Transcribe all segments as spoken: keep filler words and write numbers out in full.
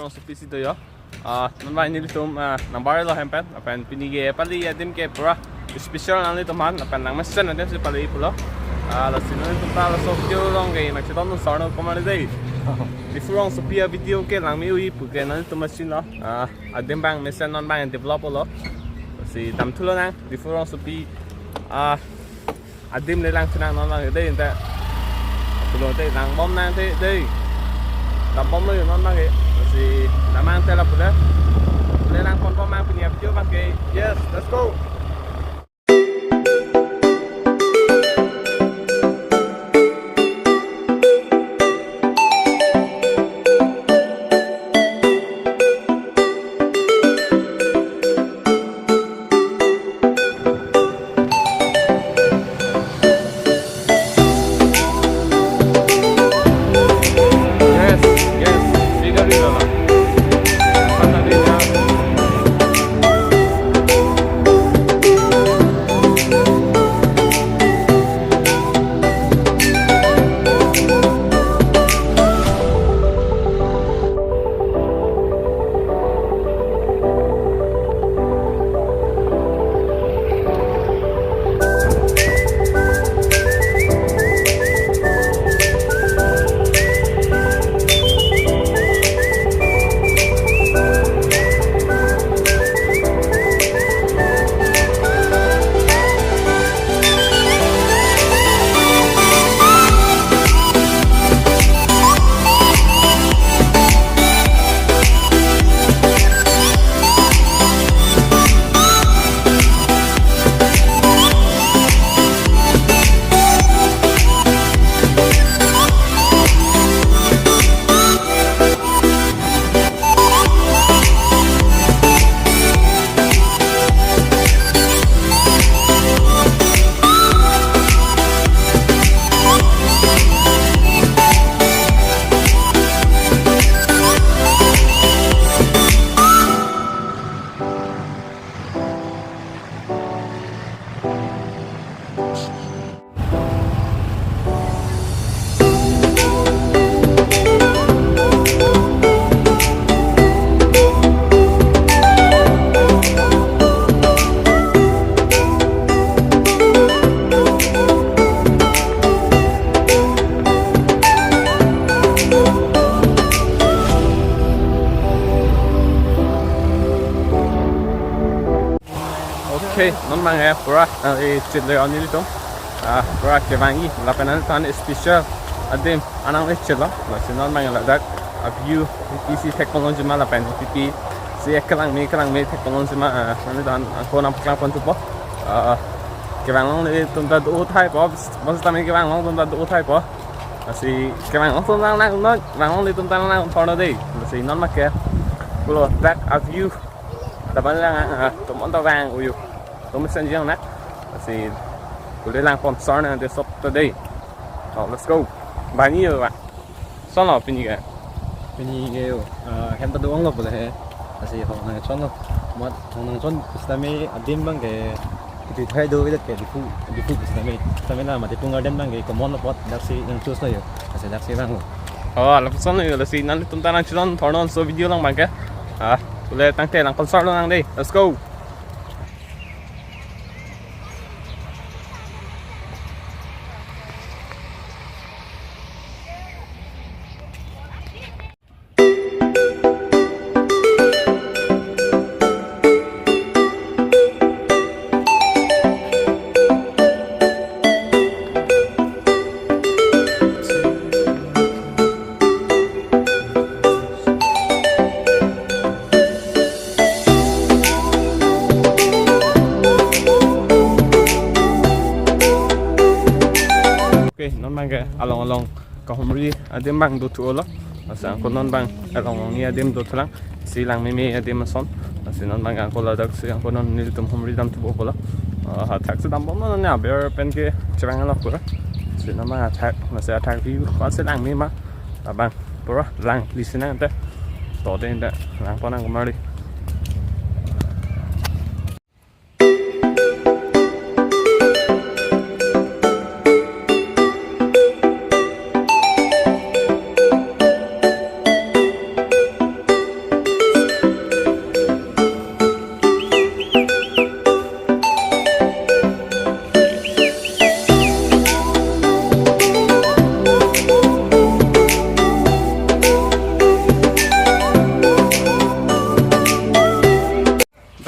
Sopi si do yo. Ah, non abang nelitum, ah, nangbar lo hem pen, lapen pini ke pali adim ke pura special nanglitum aphan, lapen nangmesen adim si pali pulo. Ah, lasi nanglitum ta laso video along ke nangchetong dun sar no komat dei. Diphu rongsopi avideo ke langme-ui pu ke nanglitum machine lo. Ah, adim abang mesen non abang develop lo. Lasi damthu lonang, Diphu rongsopi, ah, adim le lang chenang non abang dei, ante. Pulo te langbom nang te dei. Langbom lo yo non abang ke. Lasi damnang te lapu le. Le langponbom nang pini avideo abang ke. Yes, let's go. Yes, yes, figure it out. Okay, non abang ya pura, eh, chit le on nelitum. Ah, pura kevang-i, lapen an tan special adim anang le chit lo. Lasi non abang ladak a view isi technology ma lapen P P C kelang me kelang me technology ma, ah, nanglitum an angko nangpaklang pon thupo. Ah, kevang longle atum ta do thai po, bos tame kevang long atum ta do thai po. Lasi kevang long atum nang nang non, kevang longle atum ta nang nang thorno dei. Lasi non abang ke pulo dak a view. Lapen lang, ah, tum on ta vang uyu. Tum mesen jang na. Lasi pule langpon sar na de sop ta dei. Oh, let's go. Bani yo ba. Son lo pini ke. Pini ke yo. Ah, hem ta do-ong lo pule he. Lasi hong nangchon lo. Mat hong nangchon sitame adim abang ke. Itu thai do idat ke Diphu, Diphu sitame. Sitame na mate Diphu Garden abang ke common lo apot daksi nang choose lo yo. Lasi daksi vang lo. Oh, lapuson lo yo, lasi nanglitum ta nangchetong thornon so video along abang ke. Ah, pule tangte langpon sar lonang dei. Let's go. Okay, non abang ke along along kahumri adim abang dothu-o lo. Lasi angko non abang along along ni adim dothulang. Si lang meme adim ason. Lasi non abang angko ladak si angko non nelitum humri damthupo pulo. Ah, athak si dambom non ne aber pen ke chevang lo pura. Si non abang athak, lasi athak view ko-an si lang me ma. Abang pura lang lisi nang te. To dei te langpon nang komarli.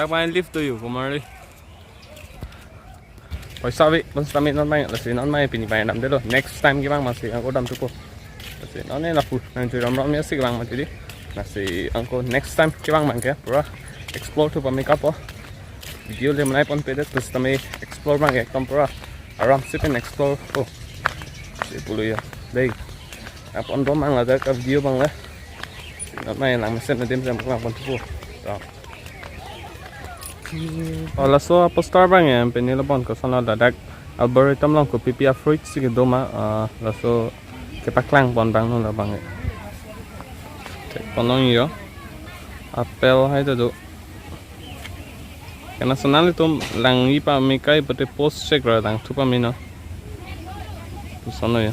Dak abang lift do yo, kumari. Poisa ave, bonsitame non abang, lasi non abang pini abang damdetlo. Next time kevang abangsi angko damthupo. Lasi non ne lapu, nangchoi ram ram ya si kevang mati di. Lasi angko next time kevang abangke pura explore thu pame kapo. Video le manai ponpedet, bonsitame explore abangke ekdom pura aramsi pen explore. Oh, si pulo ya. Dei. Apon dom ang ada ka video abang le. Non abang langmesen adim jam kevang ponthupo. To. Oh, laso poster abang ya, pini labang koson ladak Arboretum along kopi pi a-fruit si kedo ma, ah, laso kepaklang pon abang non labang ya. Check pon long yo. Apple hai ta do. Kena sonal itum langji pame kai pute post check ra dangthu pame non. Puson lo ya.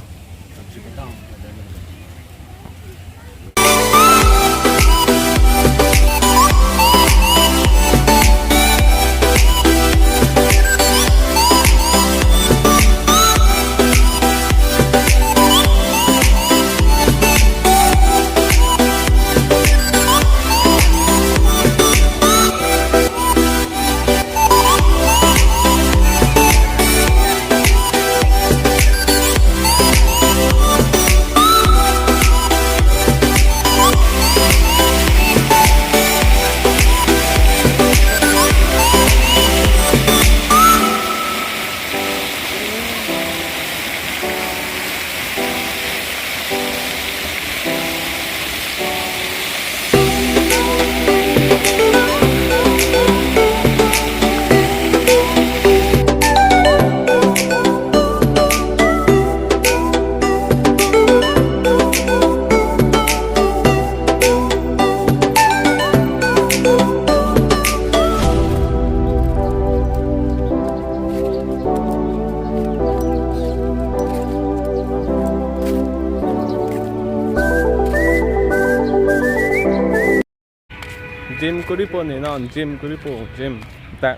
Gym kuripo ne non, gym kuripo, gym. Ta.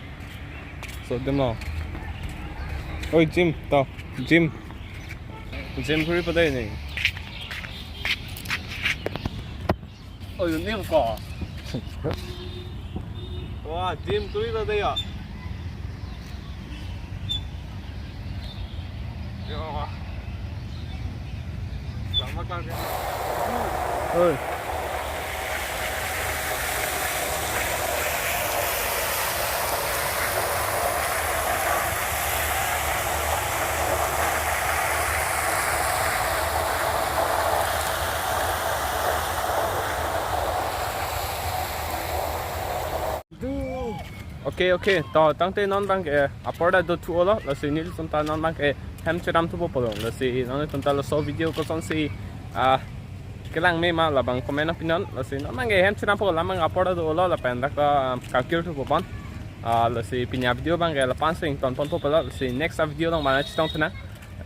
So, dem lo. Oi, gym, to, gym. Gym kuripo dei ne. Oi, nim ko. Wah, gym kuripo dei ya. Yo. Selamat lagi. Oi. Okay, okay. To, tangte non abangke apor ta dothu-olo, lasi nelitum ta non abangke hem chedamthupo pulo. Lasi nelitum ta laso video kosonsi, ah, kelang me ma labang comment nangpinon. Lasi non abangke hem chedampo, labang apor ta do-olo lapen dak ta, um, kakirthupo pon. Ah, lasi pini a-video abangke la-ansi ingtonponpo pulo. Lasi next a-video along abang chetong thunang.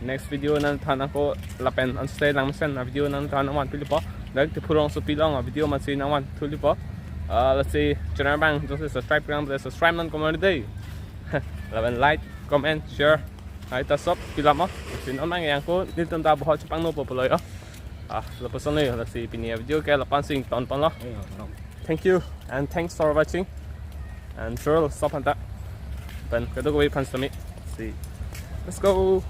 Next video nangthan ako lapen anse langmesen a-video nangthan nangvan thulipo. Dak Diphu rongsopi along a-video masi nangvan thulipo. Ah, lasi channel abang jongsi subscribe klemkle subscribe non kumari dei. Lapen like, comment, share. Hai ta sop pilamo. Lasi non abang yang ko nelitum ta bohot chepangnopo pulo yo. Ah, lapuson lo yo, lasi pini a-video ke la-ansi ingtonponlo. Ayo, no. Thank you and thanks for watching. And sure, stop hanta. Then, kadokave aphan sami. See. Let's go.